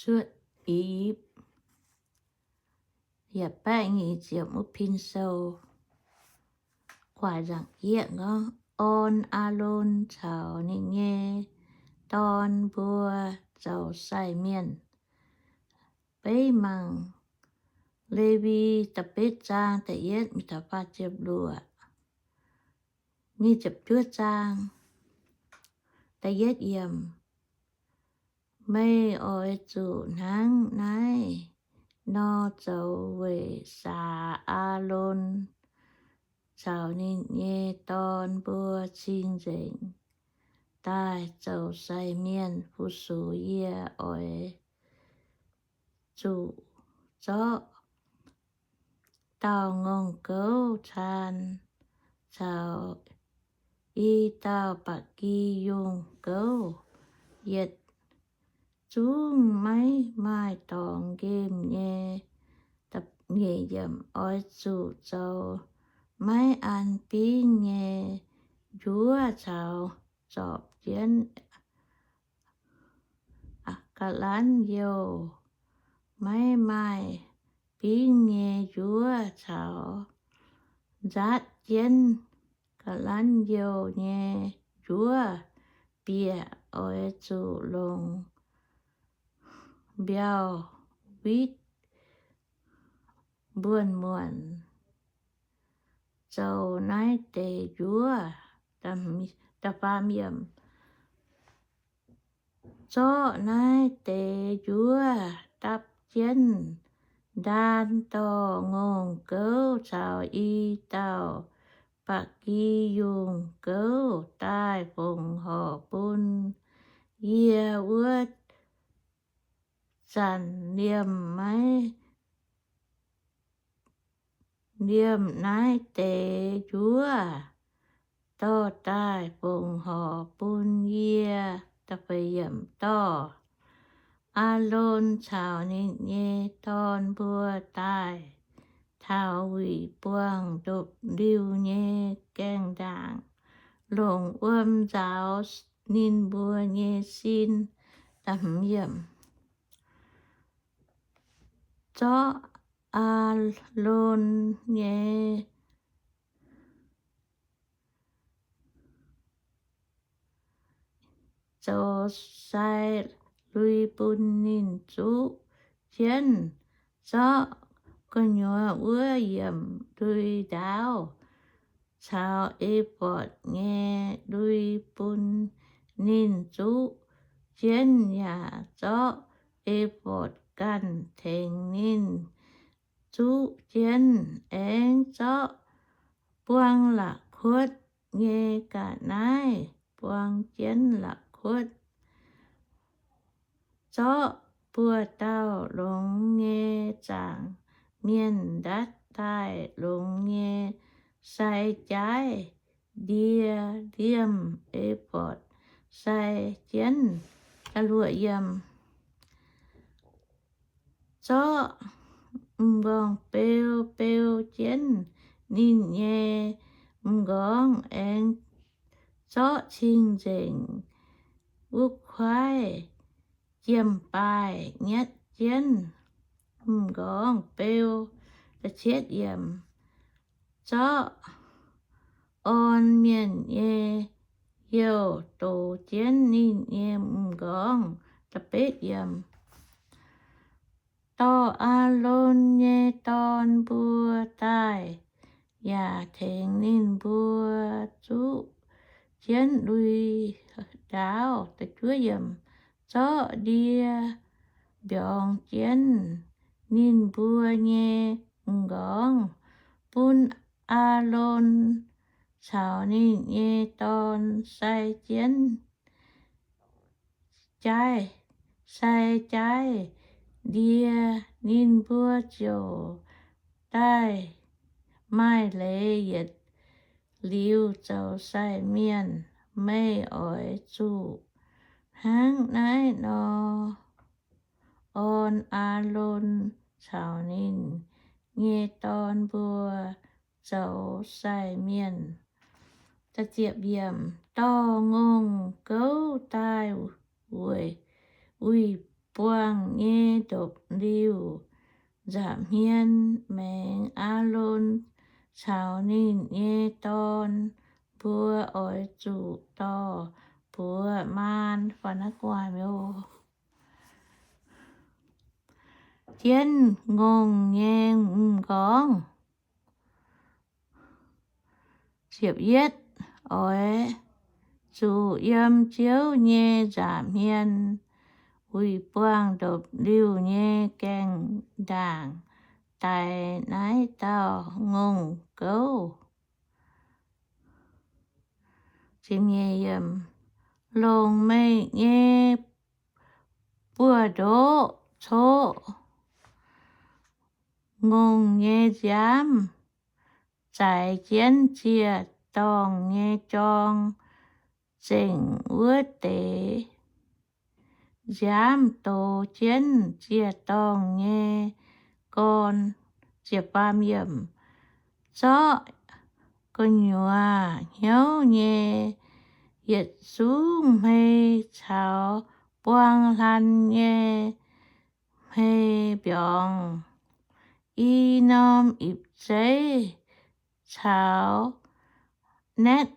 Cuotv I^yipv yietc baeqv nyic ziepc wuov pin sou, guaaic nzaangc jieqv gorngv, Orn Aalon caux ninh nyei dorn mbuo zoux sai mienh. Beiv mangc Lewi da'betv zaang da'yietv mingh taux faah ziepc luoqc. Nyic ziepc juov zaang, da'yietv yiemc. Meih oix zuqc hnangv naaiv nor zoux weic saax Aalon caux ninh nyei dorn mbuo cing-nzengc daaih zoux sai mienh. Fu-sux yie oix zuqc zorqv dauh ngongh gouv caan caux i dauh ba'gi yungh gouv, yietc zungv maiv maaih dorngx nqemh nyei. Nyeic yiemc. Oix zuqc zoux maiv an bingv nyei njuov caux zorpc jienv ga'lanv youh, maiv maaih bingv nyei njuov caux nzaatv jienv ga'lanv youh nyei njuov bieqc. Oix zuqc longc mbiauh witv mbuonx-muonc zoux naaiv deix njuov. Da'faam yiemc. Zorqv naaiv deix njuov dapv jienv ndaan dorh ngongh gouv caux i dauh ba'gi yungh gouv daaih fongc horc bun yie wuov zanc liemh maiv liemh naaiv deix njuov dorh daaih fongc horc bun yie. Dorh Aalon caux ninh nyei dorn mbuo daaih taux wuic buangh ndopv-liuh nyei gaengh ndaangc, longc wuom nzaaux ninh mbuo nyei sin. Zorqv Aalon nyei zoux sai lui bun ninh zuqv jienv. Zorqv gu'nyuoz wuov yiemc lui ndaauv caux e^fotv nyei lui bun ninh zuqv jienv, yaac zorqv e^fotv ganh tengx ninh zuqv jienv. Aengx zorqv buang la'kuotv nyei ga'naaiv buang jienv la'kuotv. Zorqv buoz-dauh longx nyei zaangc mienh ndatv daaih longx nyei sai jaaiv ndie liemh e^fotv sai jienv. Zorqv m'nqorngv-beu beu jienv ninh nyei m'nqorngv, aengx zorqv cing-nzengc wuov kuaaiv jiem-baaih nyatv jienv m'nqorngv-beu. Zorqv orn mienh nyei youh dox jienv ninh nyei m'nqorngv. Dorh Aalon nyei dorn mbuo daaih, yaac tengx ninh mbuo zuqv jienv lui ndaauv. Zorqv ndie mbiorngz jienv ninh mbuo nyei m'nqorngv bun Aalon caux ninh nyei dorn sai jienv jaaiv, sai jaaiv ndie. Ninh mbuo ziouc daaih maaih leiz yietc liuz zoux sai mienh. Meih oix zuqc hnangv naaiv nor orn Aalon caux ninh nyei dorn mbuo zoux sai mienh. Dorh ngongh gouv daaih wuic buangh nyei ndopv-liuh nza'hmien maengx Aalon caux ninh nyei dorn mbuo oix zuqc dorh buoz maan. Jienv ngongh nyei m'nqorngv. Oix zuqc yiem Ziouv nyei nza'hmien wuic buangh ndopv-liuh nyei gaengh ndaangc daix naaiv dauh ngongh gouv. Longc meih nyei buoz-ndoqv coqv ngongh nyei nziaamv, zaaix jienv ziec-dorngh nyei jorng zengc wuov deix nziaamv, dox jienv ziec-dorngh nyei gorn. Zorqv gu'nyuoz hnyouv nyei yietc zungv hmei caux buang hlan nyei hmei mbiorngz, i norm ipv zeiv caux naetv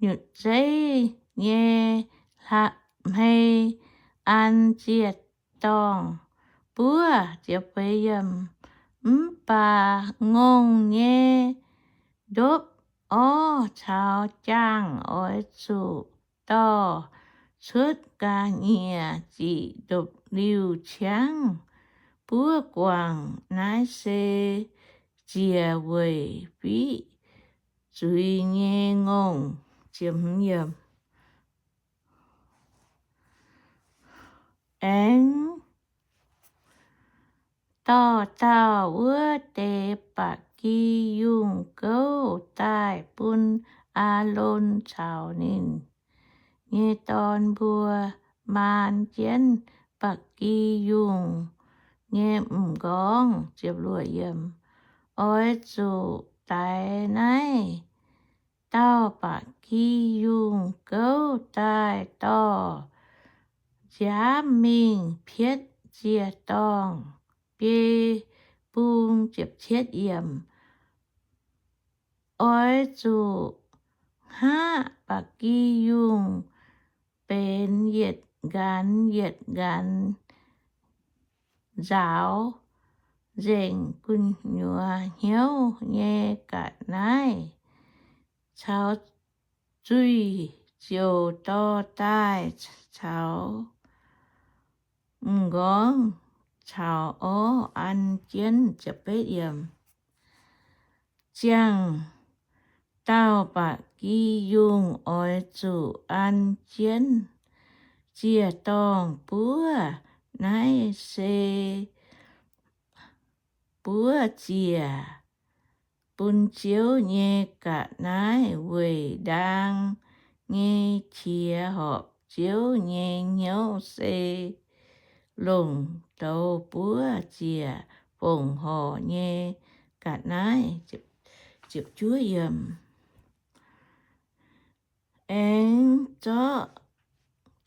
nyutc zeiv nyei hmei an ziec-dorngh buov. Mv baac ngongh nyei ndopv-orv caux jaangh oix zuqc dorh cuotv ga'nyiec ziqc ndopv-liuh ciangv buov guangc. Naaiv se ziec weic fiqv zuiz nyei ngongh. Aengx dorh dauh wuov deix ba'gi yungh gouv daaih bun Aalon caux ninh nyei dorn mbuo maan jienv ba'gi yungh nyei m'nqorngv. Oix zuqc daix naaiv dauh ba'gi yungh gouv daaih dorh nziaamv mingh pietv ziec-dorngh biei bung. Oix zuqc hngaqv ba'gi yungh benx yietc nqanx yietc nqanx nzaaux nzengc gu'nyuoz hnyouv nyei ga'naaiv caux zuih ziouc dorh daaih caux m'nqorngv caux orv an jienv. Ziangh dauh ba'gi yungh oix zuqc an jienv ziec-dorngh buov. Naaiv se buov ziec bun Ziouv nyei ga'naaiv weic ndaang nyei qiex horpc Ziouv nyei hnyouv se longc douz buov ziec fongc horc nyei ga'naaiv. Aengx zorqv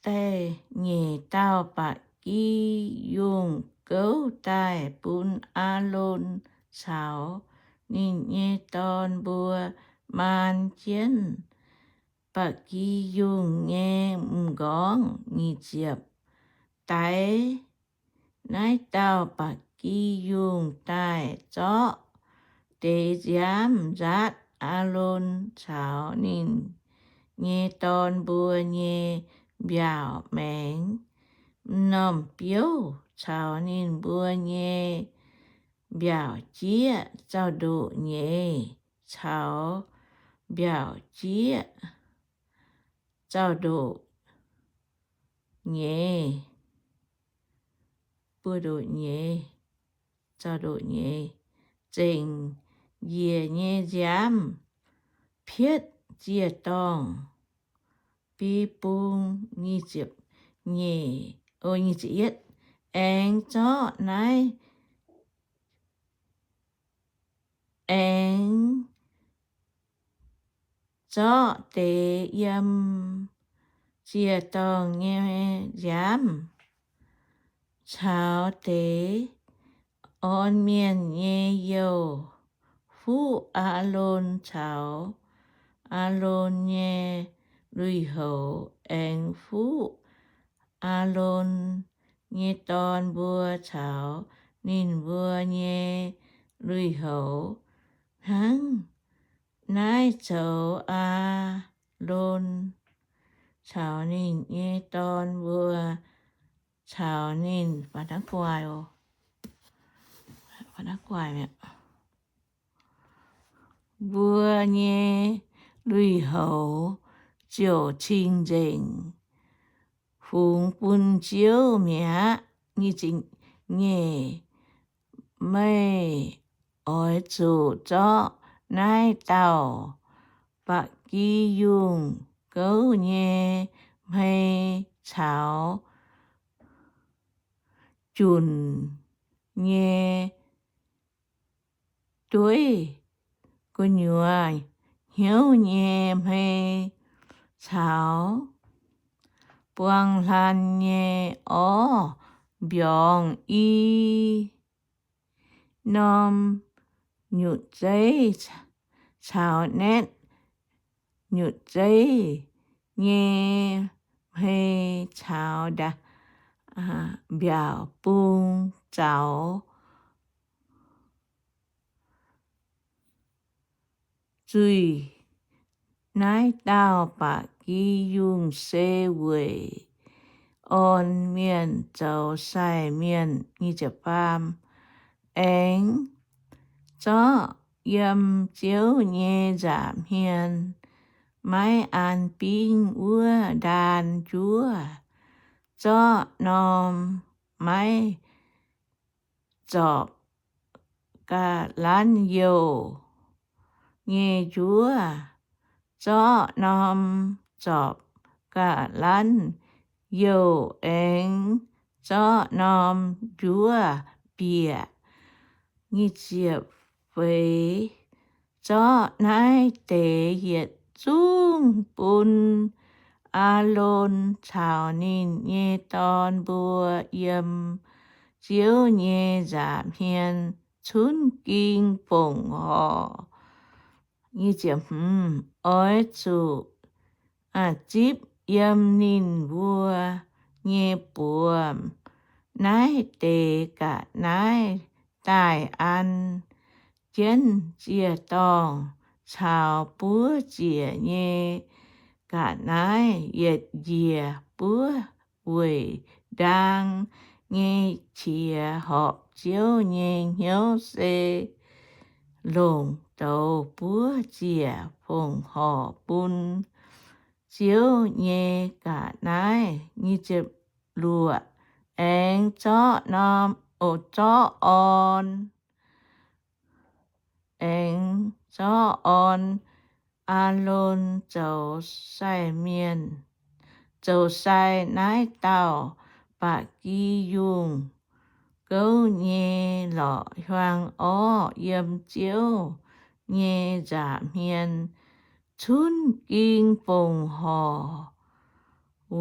da'nyeic dauh ba'gi yungh gouv daaih bun Aalon caux ninh nyei dorn mbuo maan jienv ba'gi yungh nyei m'nqorngv. Daix naaiv dauh ba'gi yungh daaih zorqv deix nziaamv nzaatv Aalon caux ninh nyei dorn mbuo nyei mbiaauc maengx, m'normh biouv caux ninh mbuo nyei mbiaauc jieqv, zaux-ndoqc nyeiz caux mbiaauc jieqv, zaux-ndoqc nyeiz, buoz-ndoqc nyeiz, zaux-ndoqc nyeiz, zengc njiec nyei nziaamv pietv ziec-dorngh biei bung. Aengx zorqv naaiv, aengx zorqv deix yiem ziec-dorngh nyei nziaamv caux deix orn mienh nyei youh, fuqv Aalon caux Aalon nyei lui-houx, aengx fuqv Aalon nyei dorn mbuo caux ninh mbuo nyei lui-houx hnangv. Naaiv zoux Aalon caux ninh nyei dorn mbuo caux ninh mbuo nyei lui-houx ziouc cing-nzengc fungx bun Ziouv mi'aqv. Nyeic, meih oix zuqc zorqv naaiv dauh ba'gi yungh gouv nyei hmei caux junc nyei dueiv, gu'nyuoz hnyouv nyei hmei caux buang hlan nyei orv mbiorngz i norm nyutc zeiv caux naetv nyutc zeiv nyei hmei caux mbiaauc bung zaux zuih. Naaiv dauh ba'gi yungh se weic orn mienh zoux sai mienh. Aengx zorqv yiem Ziouv nyei nza'hmien maiv an bingv wuov ndaan njuov, zorqv norm maiv zorpc ga'lanv youh nyei njuov, zorqv norm zorpc ga'lanv youh aengx zorqv norm njuov bieqc. Feix, zorqv naaiv deix yietc zungv bun Aalon caux ninh nyei dorn mbuo yiem Ziouv nyei nza'hmien cunv ging fongc horc. Oix zuqc zipv yiem ninh mbuo nyei buoz naaiv deix ga'naaiv daaih an jienv ziec-dorngh caux buov ziec nyei ga'naaiv yietc njiec buov weic ndaang nyei qiex horpc Ziouv nyei hnyouv se longc douz buov ziec fongc horc bun Ziouv nyei ga'naaiv. Luoqc, aengx zorqv norm, o, zorqv orn, aengx zorqv orn Aalon zoux sai mienh, zoux sai naaiv dauh ba'gi yungh gouv nyei lorqc hiuang orv yiem Ziouv nyei nza'hmien cunv ging fongc horc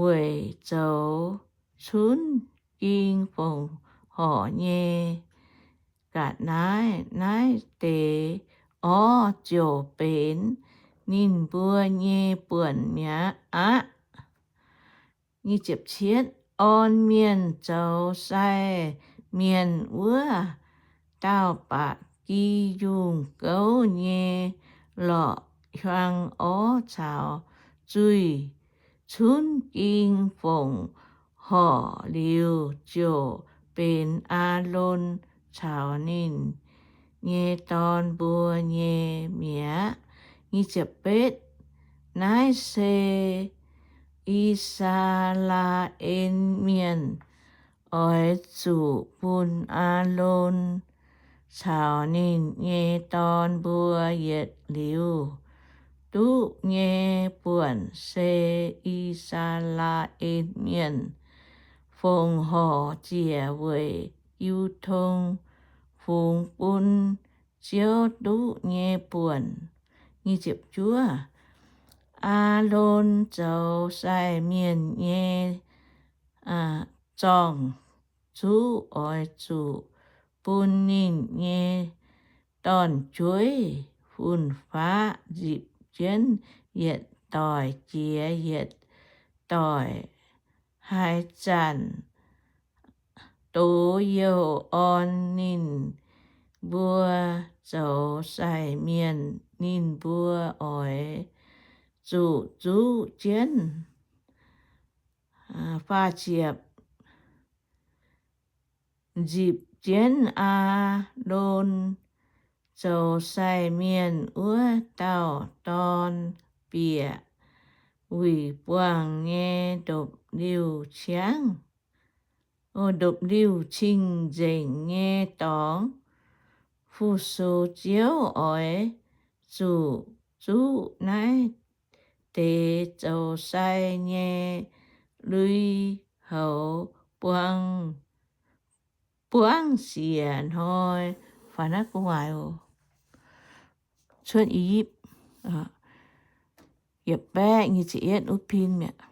weic zoux cunv ging fongc horc nyei ga'naaiv. Naaiv deix orv ziouc benx ninh mbuo nyei buonc mi'aqv. Orn mienh zoux sai mienh wuov dauh ba'gi yungh gouv nyei lorqc hiuang orv caux zuih cunv ging fongc horc liuz, ziouc benx Aalon caux ninh nyei dorn mbuo nyei mi'aqv. Naaiv se I^saa^laa^en Mienh oix zuqc bun Aalon caux ninh nyei dorn mbuo yietc liuz duqv nyei buonc se I^saa^laa^en Mienh fongc horc ziec weic jiu tong fungx bun Ziouv duqv nyei buonc. Aalon zoux sai mienh nyei zorngh zuqv oix zuqc bun ninh nyei dorn-jueiv fun-faqv nzipc jienv yietc doic jiex yietc doic. Haaix zanc doz youh orn ninh mbuo zoux sai mienh, ninh mbuo oix zuqc zuqv jienv. Nzipc jienv Aalon zoux sai mienh wuov dauh dorn bieqc wuic buangh nyei ndopv-liuh ciangv, ndopv-liuh cing-nzengc nyei dorngx, fu-sux Ziouv oix zuqc zuqv naaiv deix zoux sai nyei lui-houx buangv, buangv siec hnoi. Cuotv I^yipv, yietc baeqv nyic ziepc yietv wuov pin mi'aqv.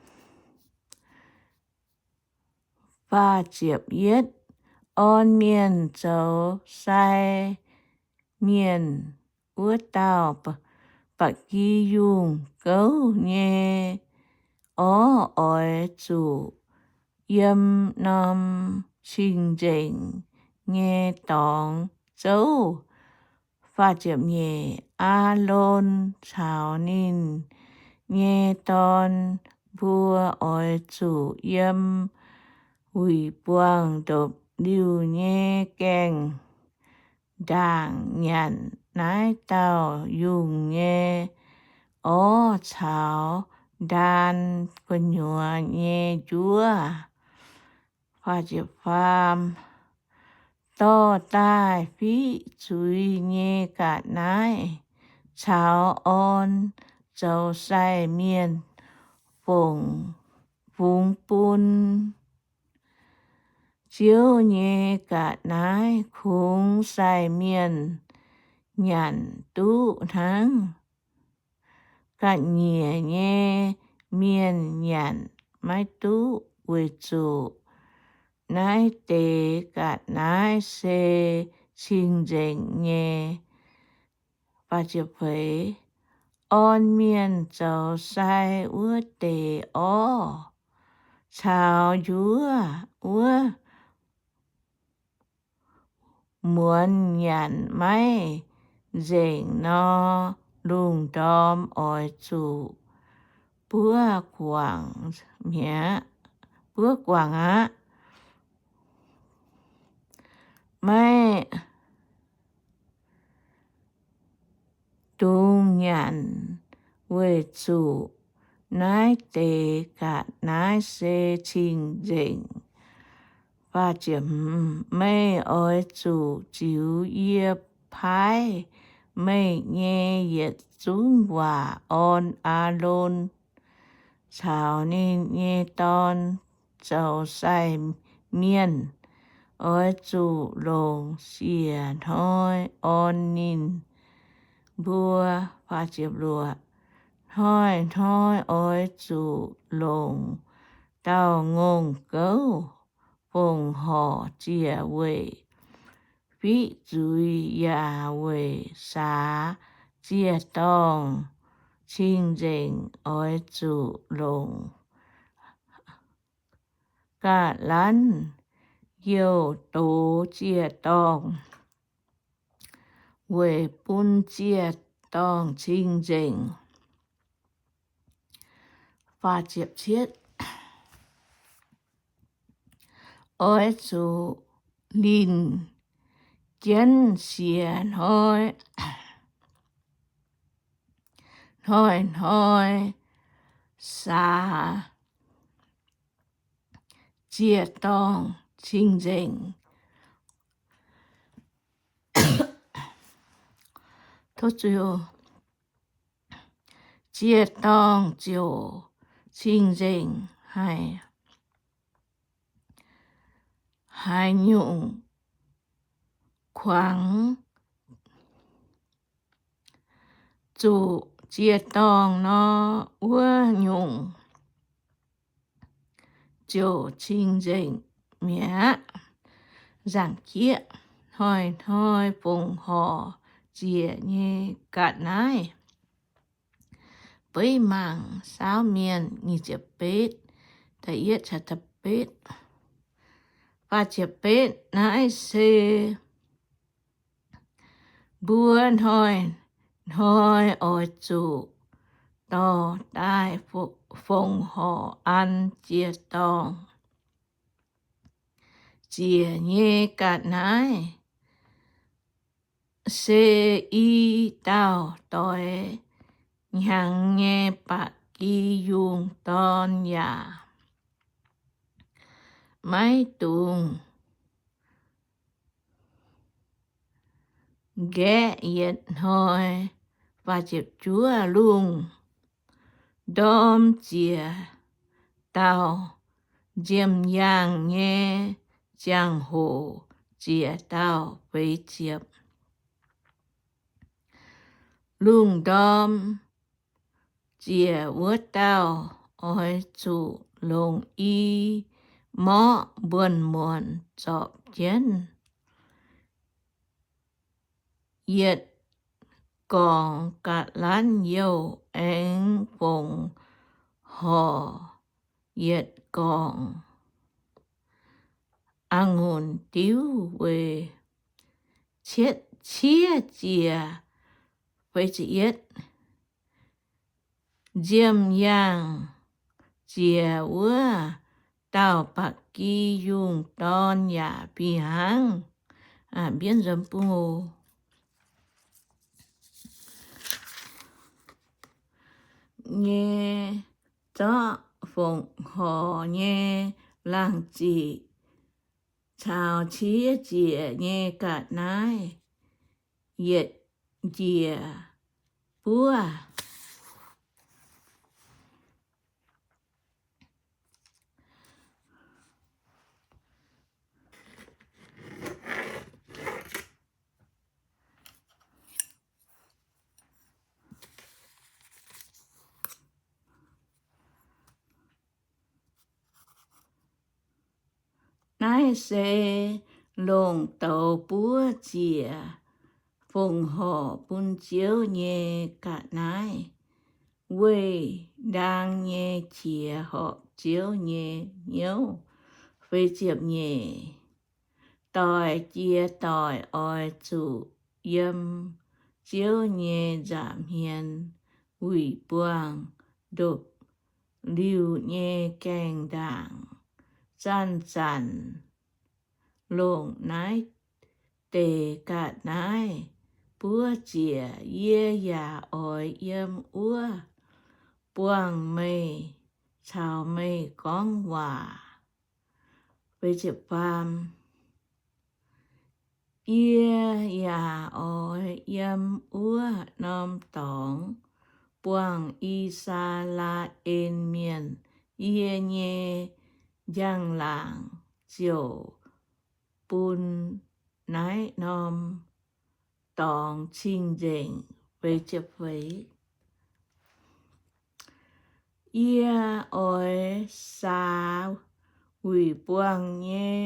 Faah ziepc yietv, orn mienh zoux sai mienh wuov dauh ba'gi yungh gouv nyei orv oix zuqc yiem norm cing-nzengc nyei dorngx zouv. Faah ziepc nyeic, Aalon caux ninh nyei dorn mbuo oix zuqc yiem wuic buangh ndopv-liuh nyei gaengh ndaangc nyanc naaiv dauh yungh nyei orv caux ndaan gu'nyuoz nyei njuov. Dorh daaih fiqv zuiz nyei ga'naaiv caux orn zoux sai mienh fungx, fungx bun Ziouv nyei ga'naaiv kungx sai mienh nyanc duqv hnangv. Ga'nyiec nyei mienh nyanc maiv duqv weic zuqc naaiv deix ga'naaiv se cing-nzengc nyei. Orn mienh zoux sai wuov deix orv caux njuov wuov, muonz nyanc maiv nzengc nor, lungh ndorm oix zuqc buov guangc mi'aqv, buov guangc aqv. Maiv dungx nyanc weic zuqc naaiv deix ga'naaiv se cing-nzengc. Meih oix zuqc ziux yie paaiv meih nyei yietc zungv waac orn Aalon caux ninh nyei dorn zoux sai mienh. Oix zuqc longc siec hnoi orn ninh mbuo. Hnoi-hnoi oix zuqc longc dauh ngongh gouv fongc horc ziec weic fiqv zuiz yaac weic saax ziec-dorngh cing-nzengc. Oix zuqc longc ga'lanv youh doz ziec-dorngh weic bun ziec-dorngh cing-nzengc. Oix zuqc linh jienv siec hnoi, hnoi-hnoi saax ziec-dorngh cing-nzengc. Ziec-dorngh ziouc cing-nzengc haic, haaix nyungc kuangx zuqc ziec-dorngh nor, wuov nyungc ziouc cing-nzengc mi'aqv. nzaangc jieqv, hnoi-hnoi fongc horc ziec nyei ga'naaiv. Beiv mangc Saauv Mienh nyic ziepc betv, da'yietv caux da'betv. Faah ziepc betv naaiv se mbuo hnoi-hnoi oix zuqc dorh daaih fongc horc an jiez dorngh ziec nyei ga'naaiv se i dauh doix hnyangx nyei ba'gi yungh dorn yaac maiv dungx nqaeqv yietc hnoi. Faah ziepc juov, lungh ndorm ziec dauh nziemx-yaangh nyei ziangh hoc ziec dauh feix ziepc. Lungh ndorm ziec wuov dauh oix zuqc longc i morqv mbuonx-muonc zorpc jienv yietc gorngc ga'lanv youh, aengx fongc horc yietc gorngc a'ngunc diuv weic cietv ciev ziec. Feix ziepc yietv, nziemx-yaangh ziec wuov dauh ba'gi yungh dorn yaac fih hnangv. Mbienv nzuonx bung oc. Nyei zorqv fongc horc nyei laangh ziqc caux ciev ziec nyei ga'naaiv yietc njiec buov. Naaiv se longc douz buov ziec fongc horc bun Ziouv nyei ga'naaiv, weih ndaang nyei qiex horpc Ziouv nyei hnyouv. Feix ziepc nyeic, doic jiex doic oix zuqc yiem Ziouv nyei nza'hmien wuic buangh ndopv-liuh nyei gaengh ndaangc. Zanc-zanc longc naaiv deix ga'naaiv buov ziec, yie yaac oix yiem wuov buangh meih caux meih gorngv waac. Yie yaac oix yiem wuov norm dorngx buangh I^saa^laa^en Mienh. Yie nyei njang-laangc ziouc bun naaiv norm dorngx cing-nzengc. Yie oix saax wuic buangh nyei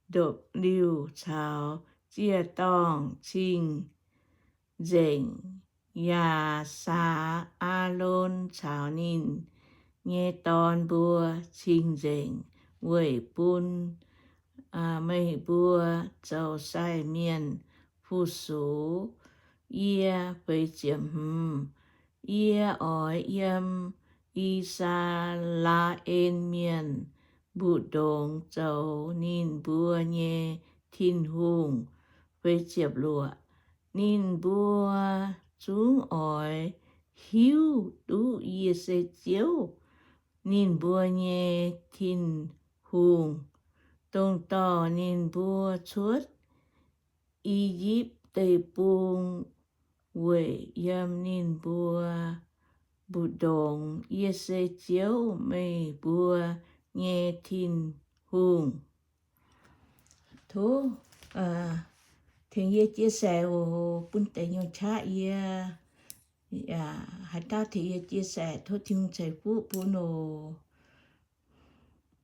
ndopv-liuh caux ziec-dorngh cing-nzengc, yaac saax Aalon caux ninh nyei dorn mbuo cing-nzengc, weic bun meih mbuo zoux sai mienh fu-sux yie. Feix ziepc hmz, yie oix yiem I^saa^laa^en Mienh mbu'ndongx zoux ninh mbuo nyei Tin-Hungh. Feix ziepc luoqc, ninh mbuo zungv oix hiuv duqv yie se Ziouv, ninh mbuo nyei Tin-Hungh, dongh dorh ninh mbuo cuotv I^yipv Deic-Bung weic yiem ninh mbuo mbu'ndongx. Yie se Ziouv, meih mbuo nyei Tin-Hungh. Tov tengx yie chia sẻ oc, bun deix nyungc qaqv yie. Haaix dauh tengx yie chia sẻ, tov Tin-Hungh ceix fuqv bun oc.